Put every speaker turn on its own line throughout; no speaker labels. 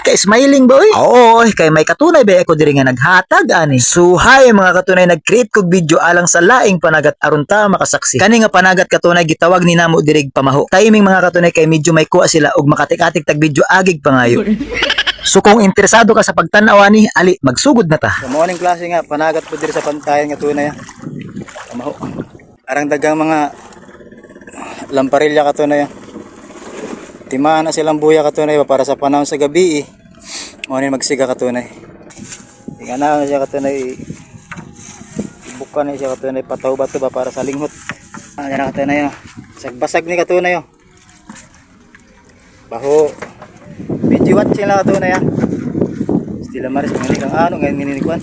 Kay smiling boy. Oo, kay may katunay ba ako diri nga naghatag ani. Suhay mga katunay, nag-create kog video alang sa laing panagat aron ta makasaksi. Kani nga panagat, katunay, gitawag ni namo diri pamaho. Timing, mga katunay, kay medyo may kuha sila og makatik-atik tag video agig pangayo. So kung interesado ka sa pagtan-aw ani, ali magsugod na ta.
Sa morning klase nga, panagat po diri sa pantayan nga tunay. Pamaho. Arang dagang mga lamparilya katunay. Timaan na silang buya, katunay, ba para sa panahon sa gabi eh. Mo ni magsiga, katunay. Inga na siya, katunay. Ibuka na siya, katunay, pataw ba to ba para sa linghot. Ah, yan na, katunay. Oh. Sagbasag ni katunay. Oh. Baho. Video watching lang, katunay. Ah. Stila Maris, mga kang ano, ngayon nginikuan.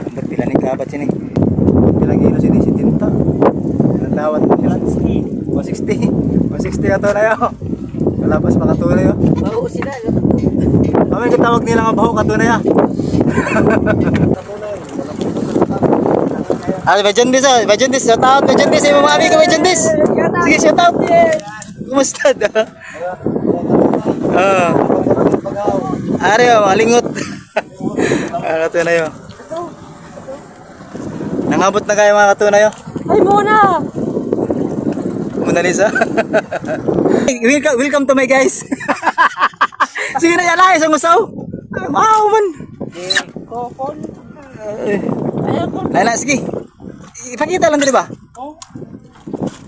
Ambot pila ni kabat sini. Pila kilo sini si Tinta. Ilang dawat pila? 160. 160 ato na yo. Kalabas makatuloy yo.
Bago sila.
Kami kitawag nila nga baho, katunay ah. Ah, Bajundis ah, Bajundis, shout out, Bajundis, yung mga amigo, Bajundis. Sige, shout out. Kumusta da? Ah. Are, oh, malingot. Ah, katunay oh. Nangabot na kayo, mga katunay oh.
Ay, muna!
Mona Lisa. Welcome, welcome to my guys. Sige na, yala, isang usaw. Ay, wow man.
Kokon. Ay, ako.
Laila, sige. Ipakita lang dili ba?
Oh.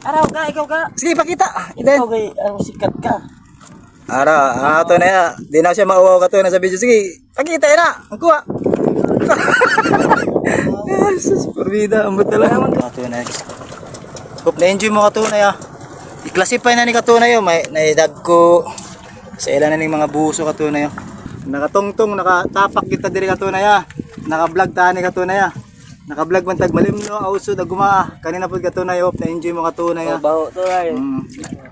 Araw ka, ikaw ka.
Sige, ipakita. Then.
Ikaw kay, ang sikat ka.
Ara, ah, to na ya. Di na siya mauwaw ka to na sa video. Sige, pakita na. Ang kuha. Jesus, porbida. Ang buta lang. Katunay. Hope na-enjoy mo, katunay ah. I-classify na ni katunay oh. May naidag ko sa ilan na ning mga buso, katunay oh. Nakatungtong, nakatapak kita diri, katunay ah. Naka-vlog ta ni katunay ah. Naka-vlog man tag Malimno, Ausod, Aguma. Kanina pud, katunay, hope na-enjoy mo, katunay ah.
Baho to ay.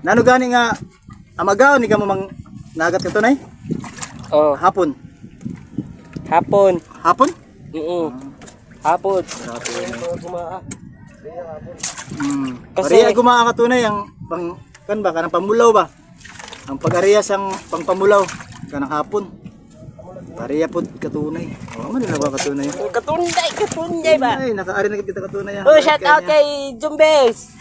Nano gani nga amagaw ni kamo mang nagat, katunay?
Oh,
Hapon.
hapon.
Hapon?
Oo. Hapon.
Kasi Ariya gumaa, katunay, ang pang kan ba kanang pamulaw ba? Ang pag-ariya sang pangpamulaw kanang hapon. Pariya pod, katunay. Oh, man nila ba, katunay?
Katunday, katunday ba?
Ay, nakaari na kita, katunay. Ah.
Oh, shout out kay Jumbes.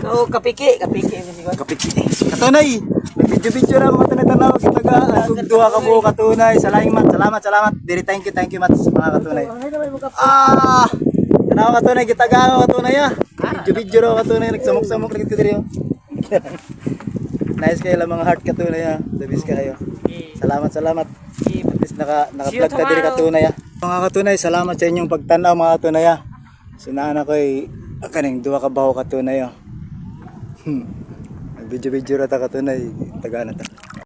Oh, kapiki, kapiki.
Kapiki. Katunay. Nag-video-video na ako, katunay, tanaw kita ga. Ang duha ka buo, katunay. Salamat, salamat, salamat. Diri thank you mat sa mga katunay. Ah! Tanaw, katunay, kita ga ako, katunay ah. Video-video raw, katunay, nagsamok-samok lagi diri oh. Nice kayo lang mga heart, katunay ah. The best kayo. Salamat, salamat. At least naka-vlog ka diri, katunay ah. Mga katunay, salamat sa inyong pagtanaw, mga katunay ah. Sunahan ako ay kaning duha ka baho, katunay ah. Nag-video-video ra ta, katunay, taga na ta.